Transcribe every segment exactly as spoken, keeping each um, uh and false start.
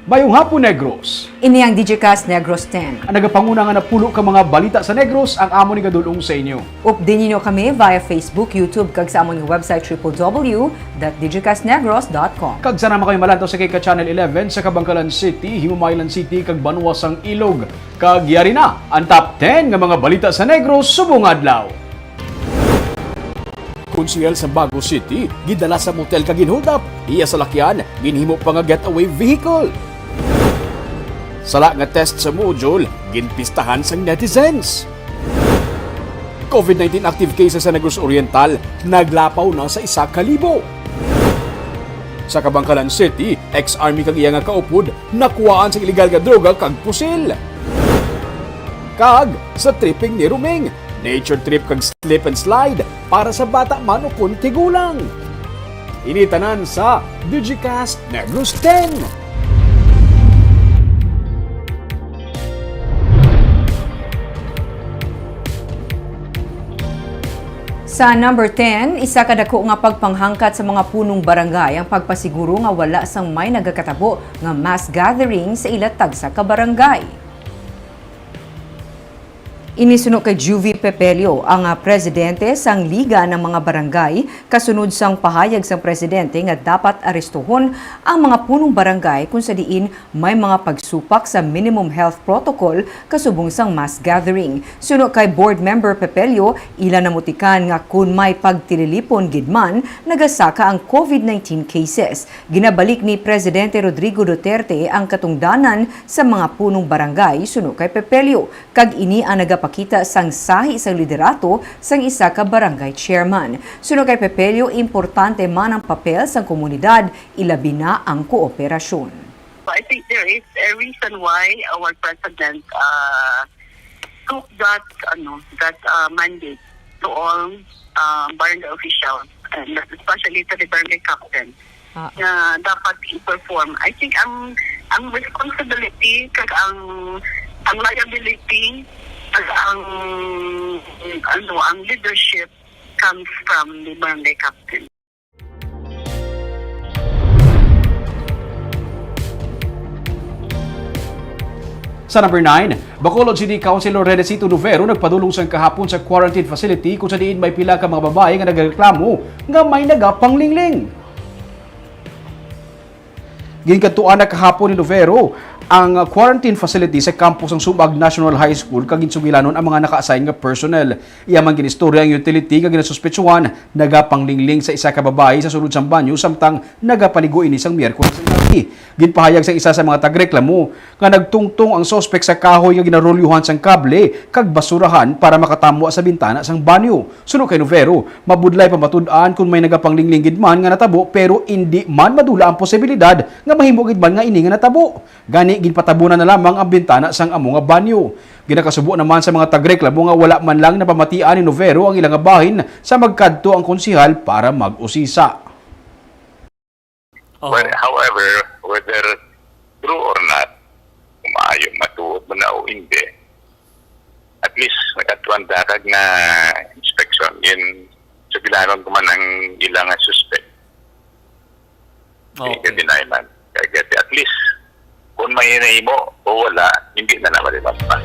Mayong hapon, Negros. Ini ang Digicast Negros ten. Ang nagapanguna nga napulo ka mga balita sa Negros ang amon igadul-ong sa inyo. Updi ninyo kami via Facebook, YouTube, kag sa amon nga website, triple W dot digicast negros dot com. Kag sa naman kami malantaw sa kay ka Channel eleven sa Kabankalan City, Himamaylan City, kag Banwa sang Ilog. Kag yari na ang top ten nga mga balita sa Negros subong adlaw. Konsehal sa Bago City, gidala sa motel kag ginhold up. Iya salakyan, ginhimo pa nga getaway vehicle. Sala nga test sa module, ginpistahan sang netizens. COVID nineteen active cases sa Negros Oriental, naglapaw na sa isa ka libo. Sa Kabankalan City, ex-army kag iya nga kaupod, nakuhaan sang iligal nga droga kag pusil. Kag sa tripping ni Ruming, nature trip kag slip and slide para sa bata man ukon tigulang. Ini tanan sa Digicast Negros ten. Sa number ten, isa ka dako nga pagpanghangkat sa mga punong barangay ang pagpasiguro nga wala sang may nagakatabo nga mass gathering sa ila tagsa ka barangay. Ini suno kay Juvie Pepelio, ang, ah, presidente sang Liga ng mga Barangay, kasunod sang pahayag sang presidente nga dapat arestuhon ang mga punong barangay kung sa diin may mga pagsupak sa minimum health protocol kasubong sang mass gathering. Suno kay Board Member Pepelio, ila namutikan nga kun may pagtililipon gid man, nagasaka ang COVID nineteen cases. Ginabalik ni Presidente Rodrigo Duterte ang katungdanan sa mga punong barangay, suno kay Pepelio, kag ini ang nagapakita sang sahi sang liderato sang isa ka barangay chairman. Suno kay Pepelio, importante man ang papel sang komunidad, ilabi na ang kooperasyon. I think there is a reason why our president, uh, took that, ano, that, uh, mandate to all, uh, barangay officials, and especially to the barangay captain, Ah. na dapat i-perform. I think ang, ang responsibility kag ang, ang liability kag ang, ano, ang leadership comes from the barangay captain. Sa number nine, Bacolod City Councilor Renecito Dovero nagpadulong sang kahapon sa quarantine facility kung sa diin may pila ka mga babayi nga nagreklamo nga may nagapanglingling. Ginkadtuan na kahapon ni Dovero ang quarantine facility sa campus sang Sumag National High School kag ginsugilanon ang mga naka-assign nga personnel. Iya man ginistorya ang utility nga ginasuspetsuhan nagapanglingling sa isa ka babayi sa sulod sang banyo samtang nagapaligo ini sang Miyerkules sang gabi. Ginpahayag sang isa sa mga tagreklamo nga nagtungtong ang suspek sa kahoy nga ginarolyuhan sang kable kag basurahan para makatamwa sa bintana sang banyo. Suno kay Novero, mabudlay pa matud-an kon may nagapanglingling gid man nga natabo, pero indi man madula ang posibilidad nga mahimo gid man nga ini nga natabo. Gani, ginpatabunan na lamang ang bintana sang amo nga banyo. Ginakasubo naman sa mga tagreklamo nga wala man lang napamatian ni Novero ang ila nga bahin sa magkadto ang konsehal para mag-usisa. Oh. Well, however, whether true or not, kung maayo matuod man na o hindi, at least nakatuan dakag na inspection, yun, sugilanon ko man ang ilang suspect. Okay. Hindi ka deny man. Kaya at least, kung may nahimo o wala, hindi na naman iba pa.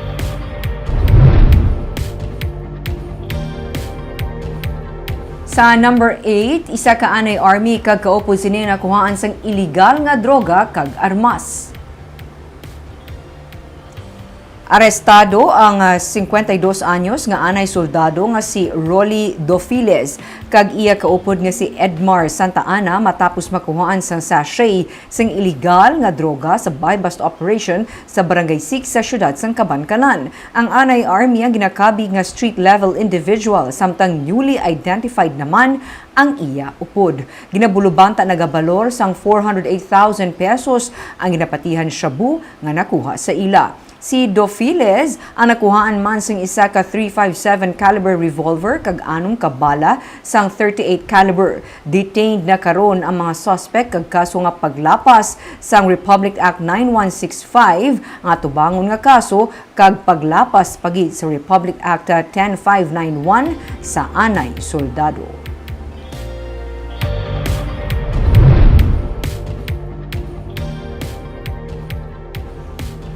Sa number eight, isa ka anay army kag kaupod sini nakuhaan sang iligal nga droga kag armas. Arestado ang, ah, cincuenta y dos anyos nga anay soldado nga si Rolly Dofiles kag iya kaupod nga si Edmar Santa Ana matapos makuhaan sang sachet sang iligal nga droga sa buy-bust operation sa Barangay six sa siyudad sang Kabankalan. Ang anay army ang ginakabig nga street-level individual, samtang newly identified naman ang iya upod. Ginabulubanta nagabalor sang four hundred eight thousand pesos ang ginapatihan shabu nga nakuha sa ila. Si Dofiles ang nakuhaan man sing isa ka three five seven caliber revolver kag anom ka bala sang thirty-eight caliber. Detained na karon ang mga suspect kag kaso nga paglapas sang Republic Act nine one six five nga atubangon nga kaso kag paglapas pa gid sa Republic Act ten five nine one sa anay soldado.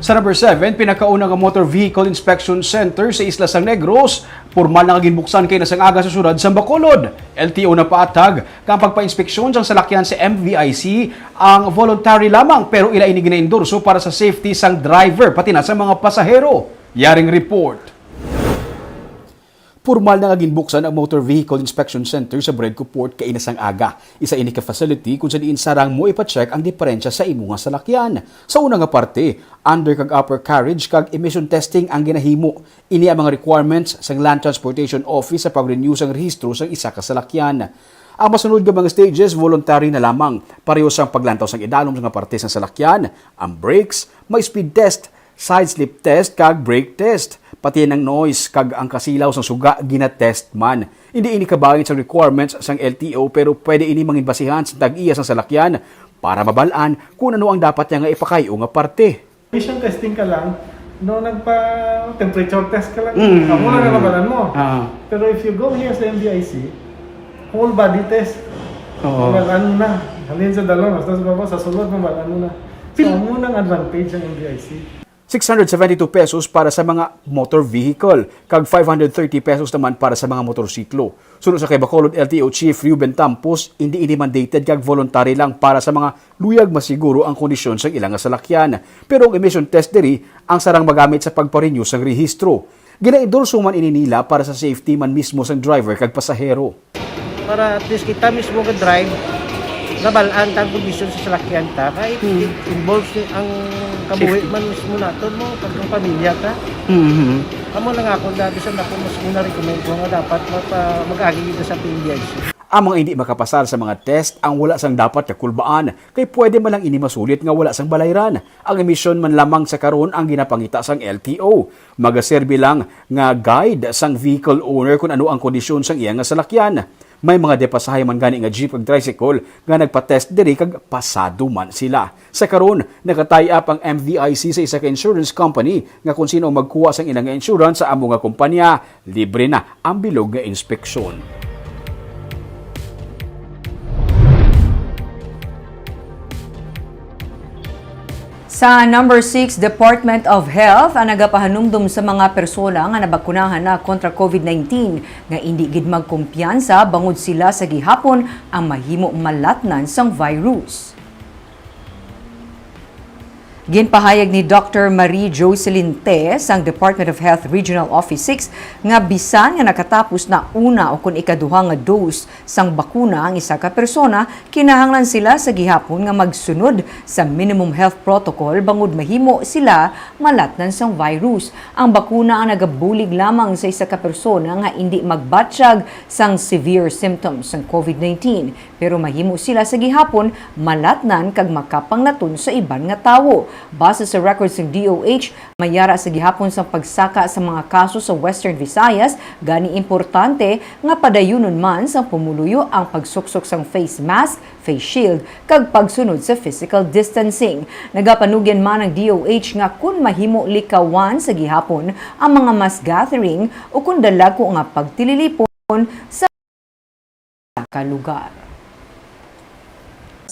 Sa number seven, pinakauna nga Motor Vehicle Inspection Center sa isla sang Negros, pormal na nga ginbuksan kaina sang aga sa syudad sang Bacolod. L T O nagpaathag nga ang pagpa-inspeksyon sang salakyan sa M V I C ang voluntary lamang, pero ila ini ginaendorso para sa safety sang driver pati na sa mga pasahero. Yaring report. Pormal na nga ginbuksan ang Motor Vehicle Inspection Center sa Bredco Port kaina sang aga. Isa ini ka facility kung sa diin sarang mo ipa-check ang diferensya sa imo nga salakyan. Sa una nga parte, under kag upper carriage kag emission testing ang ginahimo. Ini ang mga requirements sang Land Transportation Office sa pag-renew sang rehistro sang isa ka salakyan. Ang masunod nga mga stages, voluntary na lamang. Pareho sang paglantaw sang idalom nga parte sang salakyan, ang brakes, may speed test, side slip test kag brake test, pati ang noise kag ang kasilaw sang suga ginatest man. Hindi ini kabahin sa requirements sang L T O, pero pwede ini mangin basihan sa tag-iya sang salakyan para mabal-an kung ano ang dapat niya nga ipakayo nga parte. Emission testing ka lang, no, nagpa-temperature test ka lang. Mm. Amo lang ang mabalan mo. Ah. Pero if you go here sa M V I C, whole body test. Oo. Mabalan mo na. Halin sa dalom, hasta sa baba, sa sulod, mabalan mo na. So, amo nang advantage ang M V I C. Six hundred seventy-two pesos para sa mga motor vehicle, kag five hundred thirty pesos naman para sa mga motorsiklo. Suno sa kay Bacolod L T O Chief Ruben Tampos, hindi ini mandated kag voluntary lang para sa mga luyag masiguro ang kondisyon sang ila nga salakyan. Pero ang emission test diri ang sarang magamit sa pagpa-renew sang rehistro. Ginaendorso man ini nila para sa safety man mismo sang driver kag pasahero. Para at least kita mismo ga-drive, nabal-an ta ang kondisyon sa salakyan ta. Kay Hmm. it involves ni ang kabuhi Safety. man mismo naton mo, pag ang pamilya ta. Mhm. Amo na nga ako, dati sa nako, mas una recommend ko nga dapat mapa-, mag-agi kita sa P N D I C. Ang mga hindi makapasar sa mga test ang wala sang dapat kakulbaan, kay pwede man lang ini masulit nga wala sang balayran. Ang emission man lamang sa karon ang ginapangita sang L T O. Magaserbi lang nga guide sang vehicle owner kung ano ang kondisyon sang iya nga salakyan. May mga depasahe man gani nga jeep kag tricycle nga nagpa-test diri kag pasado man sila. Sa karon, naka-tie up ang M V I C sa isa ka insurance company nga kung sino ang magkuha sang ila nga insurance sa amo nga kumpanya, libre na ang bilog nga inspeksyon. Sa number six, Department of Health ang nagapahanumdom sa mga persona nga nabakunahan na kontra COVID nineteen nga indi gid magkumpiyansa bangod sila sa gihapon ang mahimo malatnan sang virus. Ginpahayag ni Doctor Marie Jocelyn Te sang Department of Health Regional Office six nga bisan nga nakatapos na una o kon ikaduha nga dose sang bakuna ang isa ka persona, kinahanglan sila sa gihapon nga magsunod sa minimum health protocol bangod mahimo sila malatnan sang virus. Ang bakuna ang nagabulig lamang sa isa ka persona nga indi magbatyag sang severe symptoms sang COVID nineteen, pero mahimo sila sa gihapon malatnan kag makapanglaton sa iban nga tawo. Base sa records sang D O H, may ara sa gihapon sang pagsaka sa mga kaso sa Western Visayas, gani importante nga padayunon man sang pumuluyo ang pagsuksok sang face mask, face shield, kag pagsunod sa physical distancing. Nagapanugyan man ang D O H nga kun mahimo likawan sa gihapon ang mga mass gathering o kun dalagko nga pagtililipon sa ka lugar.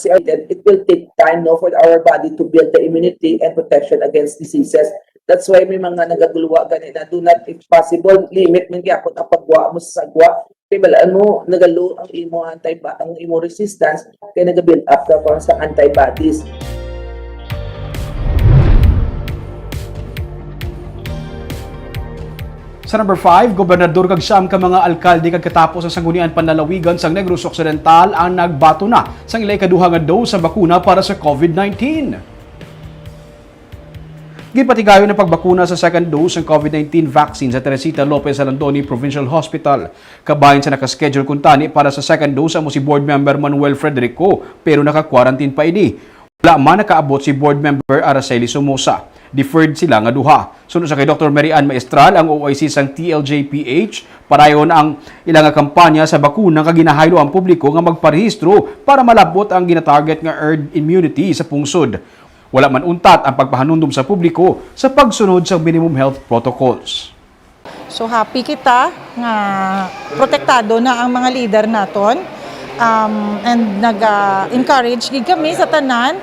Si Arden, it will take time, no, for our body to build the immunity and protection against diseases. That's why may mga nagaguluwa gani na, "Do not, if possible, limit man gyapon ang pagwa mo sa sagwa." Kay bal-an mo, nagalo ang imo anti-, ang imo resistance, kay nagabuild up ka pa sa antibodies. Sa number five, gobernador kag siyam ka mga alkalde kag katapo sa Sangguniang Panlalawigan sang Negros Occidental ang nagbaton na sang ila ikaduha nga dose sa bakuna para sa COVID nineteen. Ginpatigayon ang pagbakuna sa second dose sang COVID nineteen vaccine sa Teresita Lopez Alandoni Provincial Hospital. Kabahin sa nakaschedule kuntani para sa second dose amo si Board Member Manuel Frederico, pero naka-quarantine pa ini. Wala man nakaabot si Board Member Araceli Somoza. Deferred sila nga duha. Suno sa kay Doktor Mary Ann Maestral, ang O I C sang T L J P H, padayon ang ila nga kampanya sa bakuna kag ginahaylo ang publiko nga magparehistro para malab-ot ang ginatarget nga herd immunity sa pungsod. Wala man untat ang pagpahanumdom sa publiko sa pagsunod sa minimum health protocols. So, happy kita nga protektado na ang mga leader naton. Um, and nag-, ah, encourage gid kami sa tanan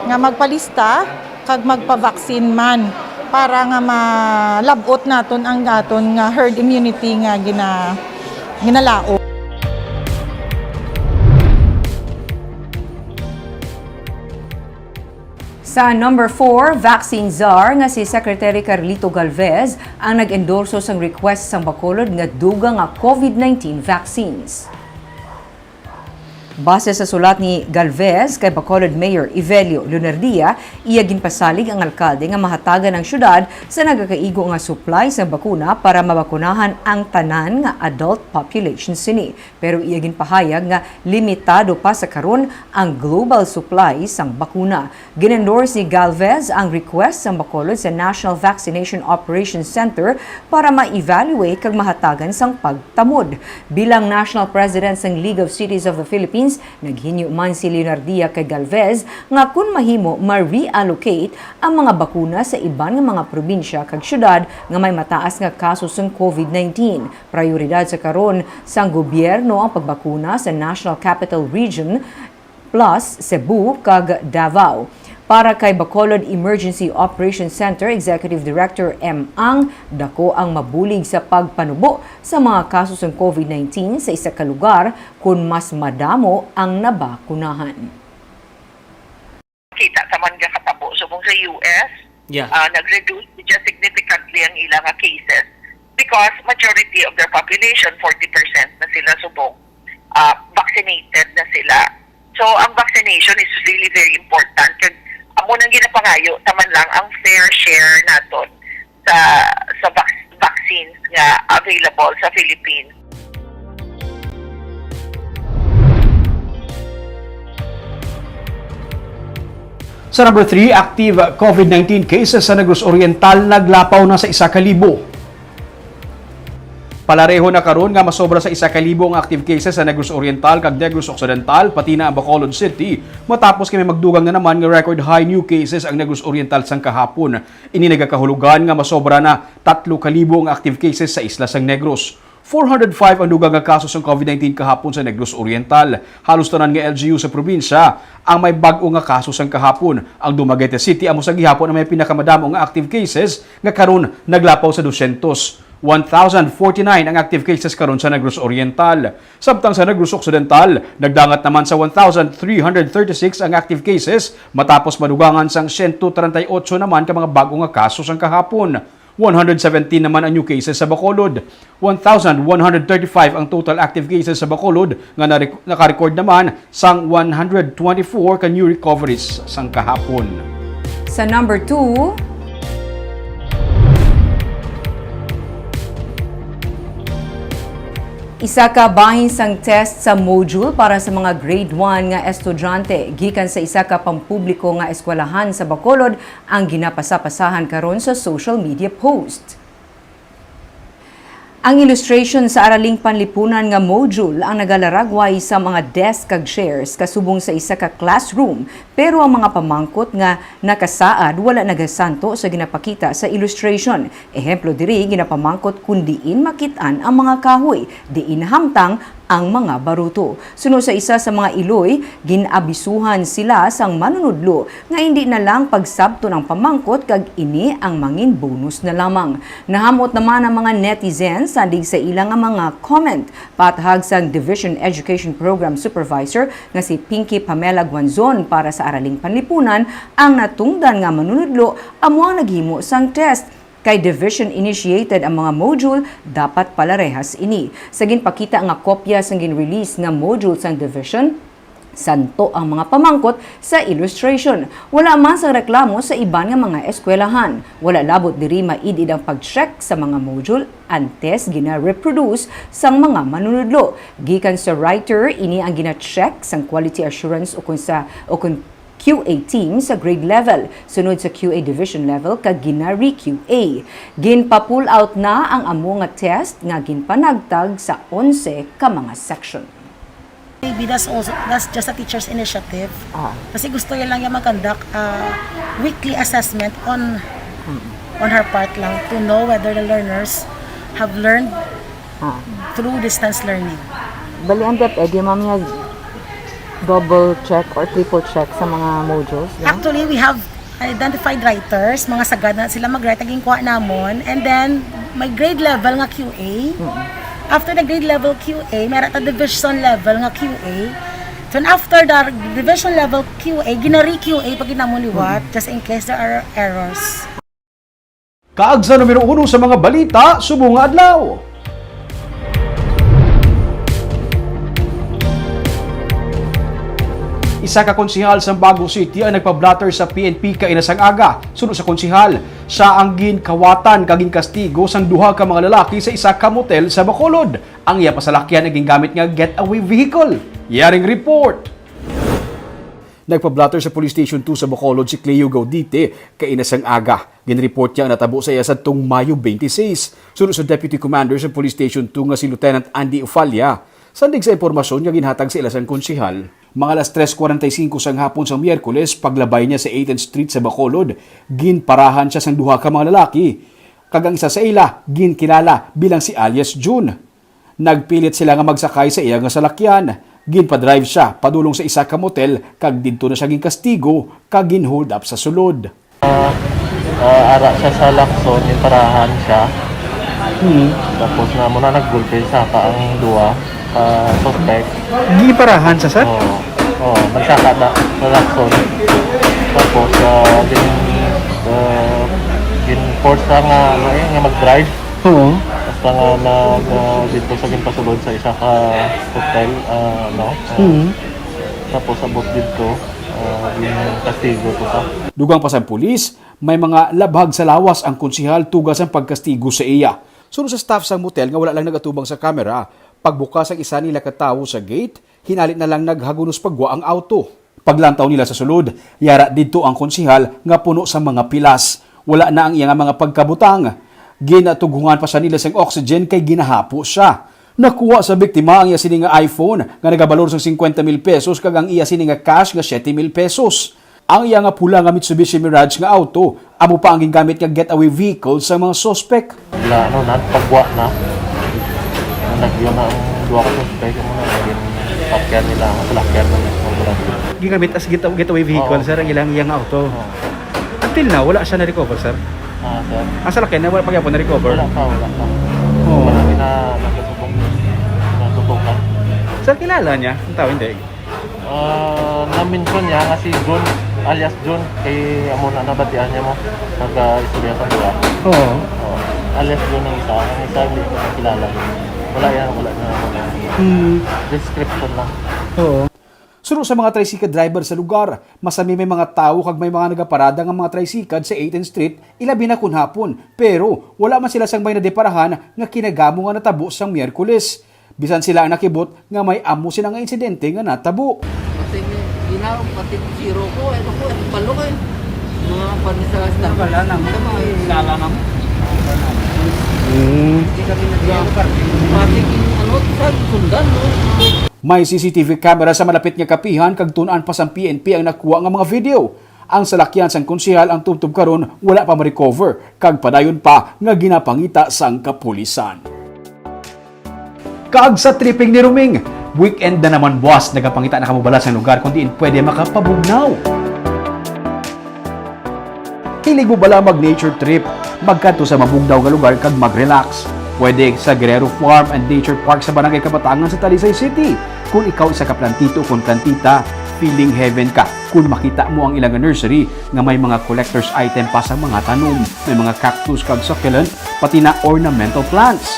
nga magpalista Kag magpa-vaccine man para nga malab-ot naton ang aton nga herd immunity nga gina-, ginalaom. Sa number four, vaccine czar nga si Secretary Carlito Galvez ang nag-endorso sang request sang Bacolod nga dugang nga COVID nineteen vaccines. Base sa sulat ni Galvez kay Bacolod Mayor Evelio Lunardia, iya ginpasalig ang alkalde nga mahatagan ang syudad sa nagakaigo nga supply sa bakuna para mabakunahan ang tanan nga adult population sini. Pero iya ginpahayag nga limitado pa sa karon ang global supply sang bakuna. Gin-endorse ni Galvez ang request sang Bacolod sa National Vaccination Operations Center para ma-evaluate kag mahatagan sang pagtamod. Bilang National President sang League of Cities of the Philippines, naghinyo man si Leonardia kay Galvez nga kun mahimo, ma-reallocate ang mga bakuna sa iban nga mga probinsya kag syudad nga may mataas nga kaso sang COVID nineteen. Prayoridad sa karon sang gobyerno ang pagbakuna sa National Capital Region plus Cebu kag Davao. Para kay Bacolod Emergency Operations Center Executive Director M. Ang, dako ang mabulig sa pagpanubo sa mga kaso sang COVID nineteen sa isa ka lugar kon mas madamo ang nabakunahan. Kita ta man nga katabo subong sa U S, Yeah. ah, nag-reduce siya significantly ang ila nga cases because majority of their population, forty percent na sila subong, ah, vaccinated na sila. So, ang vaccination is really very important. Kag amo nang ginapangayo ta man lang ang fair share naton sa, sa vac-, vaccines nga available sa Philippines. Sa number three, active COVID nineteen cases sa Negros Oriental naglapaw na sa isa ka libo. Palareho na karon nga masobra sa isa ka libo ang active cases sa Negros Oriental kag Negros Occidental, pati na ang Bacolod City, matapos kay may magdugang na naman nga record high new cases ang Negros Oriental sang kahapon. Ini nagakahulugan nga masobra na tatlo ka libo ang active cases sa isla sang Negros. Four hundred five ang dugang nga kaso sang COVID nineteen kahapon sa Negros Oriental. Halos tanan nga L G U sa probinsya ang may bag-o nga kaso sang kahapon. Ang Dumaguete City amo sa gihapon ang may pinakamadamo nga active cases nga karon naglapaw sa dosyentos. One thousand forty-nine ang active cases karon sa Negros Oriental. Samtang sa Negros Occidental, nagdangat naman sa one thousand three hundred thirty-six ang active cases matapos madugangan sang siyento treinta y ocho naman ka mga bag-o nga kaso sang kahapon. One hundred seventeen naman ang new cases sa Bacolod. One thousand one hundred thirty-five ang total active cases sa Bacolod nga nare-, nakarecord naman sang one hundred twenty-four ka new recoveries sang kahapon. Sa number two, isa ka bahin sang test sa module para sa mga grade one nga estudyante gikan sa isa ka pampubliko nga eskwelahan sa Bacolod ang ginapasapasahan karon sa social media post. Ang illustration sa Araling Panlipunan nga module ang nagalaragway sa mga desk kag chairs kasubong sa isa ka classroom, pero ang mga pamangkot nga nakasaad wala nagasanto sa ginapakita sa illustration. Ehemplo diri, ginapamangkot kon diin makit-an ang mga kahoy, diin nahamtang ang mga baruto. Suno sa isa sa mga iloy, gin-abisuhan sila sang manunudlo nga indi na lang pagsabton ang pamangkot kag ini ang mangin bonus na lamang. Nahamot naman ang mga netizens sandig sa ila nga mga comment. Pathag sang Division Education Program Supervisor nga si Pinky Pamela Guanzon para sa Araling Panlipunan, ang natungdan nga manunudlo amo ang naghimo sang test. Kay division-initiated ang mga module, dapat palarehas ini. Sa ginpakita nga kopya sang gin-release nga module sang division, santo ang mga pamangkot sa illustration. Wala man sang reklamo sa iban nga mga eskwelahan. Wala labot diri maid-id ang pag-check sa mga module antes gina-reproduce sang mga manunudlo. Gikan sa writer, ini ang gina-check sang quality assurance ukon sa, ukon Q A team sa grade level, sunod sa Q A division level kag gina-re-Q A. Ginpa-pull out na ang amo nga test nga ginpanagtag sa onse ka mga section. Maybe that's also, that's just a teacher's initiative. Ah. Kasi gusto niya lang yung mag-conduct uh, weekly assessment on on her part lang to know whether the learners have learned Ah. through distance learning. Bali ang DepEd, yung ma'am niya double check or triple check sa mga modules, no? Actually, we have Identified writers, mga sagad na sila mag-write, ang ginkuha namon. And then, may grade level nga Q A. After the grade level Q A, may ara ta division level nga Q A. Then after the division level Q A, ginari-Q A pa gid namon liwat, just in case there are errors. Kaag sa numero uno sa mga balita subong nga adlaw. Isa ka konsehal sa Bago City ang nagpa-blotter sa P N P kaina sang aga. Suno sa konsehal, siya ang ginkawatan kag ginkastigo sang duha ka mga lalaki sa isa ka motel sa Bacolod. Ang iya pasalakyan ang gingamit nga getaway vehicle. Yaring report. Nagpa-blotter sa Police Station two sa Bacolod si Cleo Gaudite kaina sang aga. Ginreport niya ang natabo sa iya sadtong Mayo twenty-six. Suno sa Deputy Commander sa Police Station two nga si Lieutenant Andy Ufalla, sandig sa impormasyon nga ginhatag sa ila sang konsehal, mga alas tres cuarenta y cinco sang hapon sa Miyerkules, paglabay niya sa eighth Street sa Bacolod, ginparahan siya sang duha ka mga lalaki, kag ang isa sa ila ginkilala bilang si alias Jun. Nagpilit sila nga magsakay sa iya nga salakyan. Ginpadrive siya padulong sa isa ka motel, kag didto na siya ginkastigo kag gin-hold up sa sulod. Ah, ah, ara siya sa Lacson, ginparahan siya. Hmm. Tapos na muna naggulpi sa ang duwa ka suspect. Giparahan sa, sir? Oo. Oo, nagsaka na sa Lacson. Tapos, ah, gin-, ah, gin-force siya nga, ano eh, nga mag-drive. Oo. Basta nga nag, ah, dito sa ginpasulod sa isa ka hotel, ah, ano, ah, Hmm. Tapos abot dito, ah, yung kastigo to ka. Dugang pa sang pulis, may mga labhag sa lawas ang konsehal tuga sang pagkastigo sa iya. Suno sa staff sang motel nga wala lang nagatubang sa kamera, pagbukas ang isa nila ka tawo sa gate, hinali na lang naghagunos pagwa ang auto. Paglantaw nila sa sulod, yara didto ang konsehal nga puno sa mga pilas. Wala na ang iya nga mga pagkabutang. Ginatughungan pa siya nila sang oxygen kay ginahapo siya. Nakuha sa biktima ang iya sini nga iPhone nga nagabalor sang cincuenta mil pesos kag ang iya sini nga cash nga siete mil pesos. Ang iya nga pula nga Mitsubishi Mirage nga auto amo pa ang gingamit nga getaway vehicle sa mga suspek. Bigla, ano, nagpagwa na. Nagyo na ang duha ka suspek, ano na, naging sakyan nila, ang salakyan na nila. Gingamit as get-, getaway vehicle, Oo. Sir, ang ilang iyang auto. Oo. Until now, wala siya na-recover, sir? Ah, sir. Ang salakyan na wala pa gyapon na-recover? Wala pa, wala pa. Oo. Wala na nakasubong, nakasubukan. Sir, kilala niya ang tao, hindi? Ah, na-mention niya nga si Jun, alias Jun, kay amo na nabatian niya mo, nag-istorya sa duwa. Oo. Oo. Alias Jun ang isa, ang isa hindi ko nakilala. Wala yan, wala na, wala. Hmm. Description lang. Oo. Suno sa mga tricycle driver sa lugar, masami may mga tawo kag may mga nagaparada nga mga tricycle sa eighth Street, ilabi na kun hapon. Pero wala man sila sang may nadeparahan nga kinagamo nga natabo sang Miyerkules. Bisan sila ang nakibot nga may amo sila nga insidente nga natabo. Pati ni, ginaw, pati ni zero ko, ano ko, ano palo ko eh. Mga panis sa Wala lang. Sa mga sala lang. Hmm. Hindi kami nag-, pati, ano, sa sundan, no? May C C T V camera sa malapit nga kapihan kag tun-an pa sang P N P ang nakuha nga mga video. Ang salakyan sang konsehal ang tubtob karon wala pa ma-recover kag padayon pa nga ginapangita sang kapulisan. Kag sa tripping ni Ruming, weekend na naman, boss, nagapangita na kamo bala sang lugar kung diin pwede makapabugnaw. Hilig mo bala mag-nature trip? Magkadto sa mabugnaw nga lugar kag mag-relax. Pwede sa Guerrero Farm and Nature Park sa Barangay Kabatangan sa Talisay City. Kung ikaw isa ka plantito o kung plantita, feeling heaven ka kung makita mo ang ilang nursery nga may mga collector's item pa sa mga tanom. May mga cactus kag succulent, pati na ornamental plants.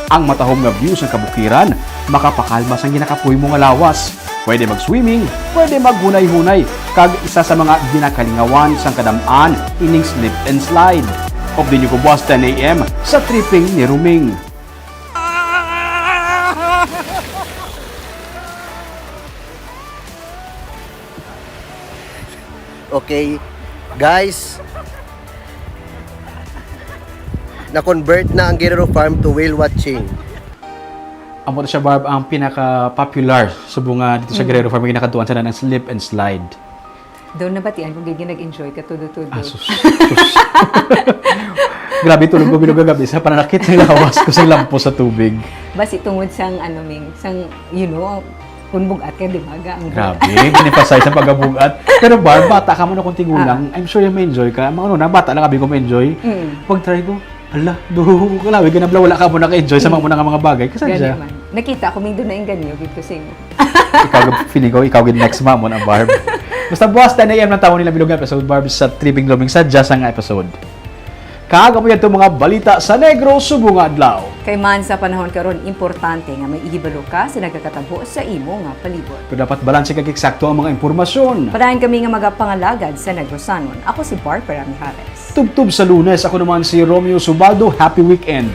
Ang matahom nga view sang kabukiran makapakalma sang ginakapoy mo nga lawas. Pwede mag-swimming, pwede maghunay-hunay, kag isa sa mga ginakalingawan sang kadam-an ining slip and slide. Update niyo ko buwas ten A M sa Tripping ni Ruming. Okay, guys, na-convert na ang Guerrero Farm to whale watching. Amo to siya, Barb, ang pinaka-popular subong nga dito sa Mm. Guerrero Farm, ginakadtuan sa ng slip and slide. Doon nabatian ko, gigi nag-enjoy ka, tudo-tudo. Ah, sus. Sus. Grabe, tulog ko bilog kagabi sa pananakit sa lawas ko sa lampo sa tubig. Basi tungod sang, ano, Ming, sang, you know, Kung bugat ka, di ba? Ga, ang Grabe, binipasay sa pagkabugat. Pero Barb, bata ka mo na kung tigulang. I'm sure yung ma-enjoy ka. Mga ano na, bata lang abi ko ma-enjoy. Mm. Pag-try ko, hala, duhu ko lang. Wala ka na, wala ka mo naka-enjoy sa mga muna nga mga bagay. Kasi Gani siya, man. Nakita ko, may doon na yung ganyo, gid ko sa imo. ikaw, feeling ko, ikaw gid next mamon ang Barb. Basta buwas, ten a.m. ng tawon nila bilog nga episode, Barb, sa Tripping Luming sa Jazz nga episode. Kag amo yan itong mga balita sa Negros subong nga adlaw. Kay man sa panahon karon, importante nga may ihibalo ka sa nagakatabo sa imo nga palibot. Pero dapat balanse kag eksakto ang mga impormasyon. Padayon kami nga magapangalagad sa Negrosanon. Ako si Barbara Mijares. Tubtob sa Lunes, ako naman si Romeo Subaldo. Happy weekend!